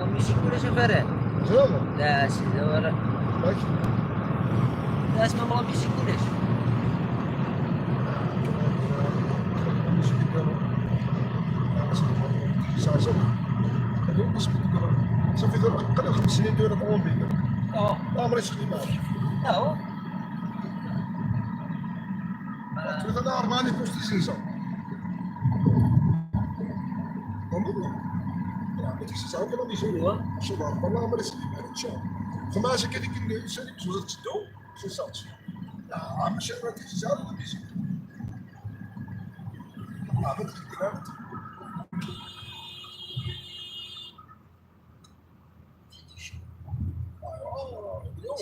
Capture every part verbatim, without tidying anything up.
Lamizit ulac a Faran. Zero. La, c'est zéro. Maki. La, c'est même lamizit ulac. صافي، دابا قريب خمس سنين داير طوموبيل. اه. لا، عمري شخدي معاك. اه. ثلاثة أربعة لي بوست سيزون. فهمتني؟ يعني، كنت تسعة وثمانين سنة. ايوا. شوف، والله ما نسيت، ما نتشاف. فما عشان كذا كنا نسالي بزوز تدو، في صوت. آه، مش أنا كنت تسعة وثمانين سنة. آه، ما تقدر. آه، اليوم.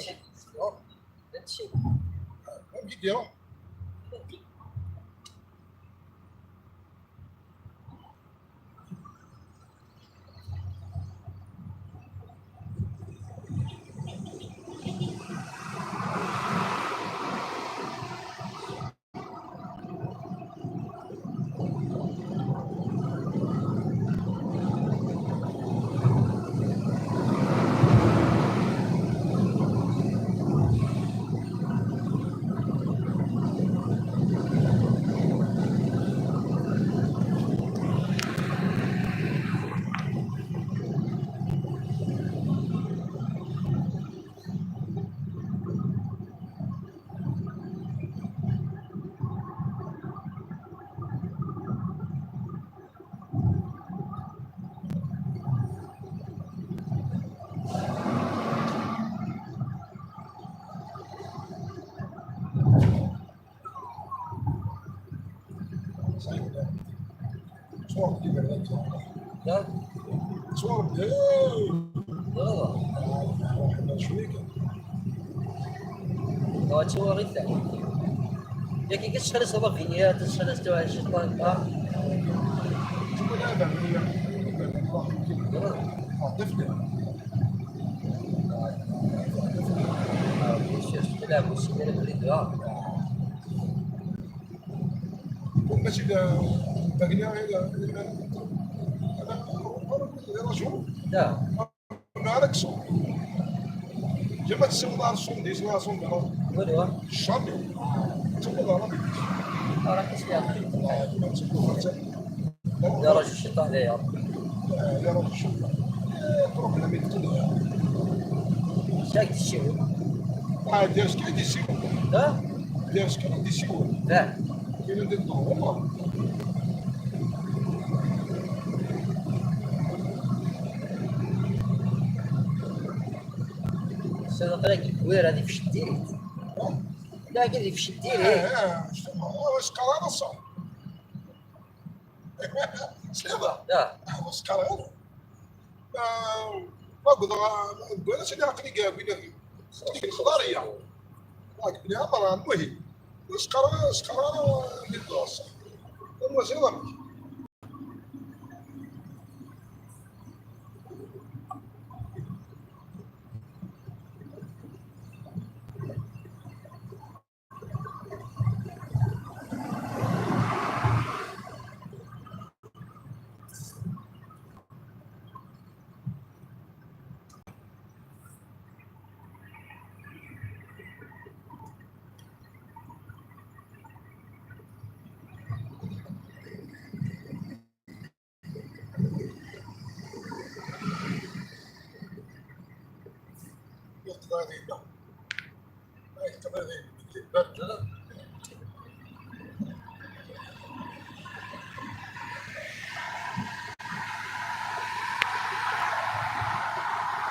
آه، ما بديت يا. صعيب. صور كيما هذا. لا. صور. لا، لا. آه، شوية كان. لا، هادشي هو غير الثاني. ياك كتشحال صبا فينيات، تشحال استوى شي طاقة. شكون هذا؟ آه، طفل. آه، بيان سور، شفت لها بوسيلة البريد، آه. ماشي دا، دا كنيا، دا، دا، دا، لا. نعرف شو. جمعت السوق دار الصوم دي، سوا صوم دار. وين هو؟ الشام. تقول دار. راه كاين شي حاجة. آه، ما تقول حتى. يا راجل الشيطان عليا. آه، يا راجل الشيطان. آه، بروبليم يتقدر. شاك ديشيو. آه، ديرش كاين ديشيو. ها؟ ديرش كاين ديشيو. لا. كاين اللي يدور والله. الصدقة راكي كبير، هذه في الشديد. لا، هذه في الشديد. آه، آه، شنو؟ آه، واش قرار الصوم؟ سي با. آه. آه، واش قرار؟ آه، ما قدر، ما قدر، شنو عقلي كاع، قلنا لي. الخضارية. آه، قلنا مرة، المهم. واش قرار، واش قرار، اللي يدور الصوم. المهم، سي با. يقدر يبيع. يقدر يبيع.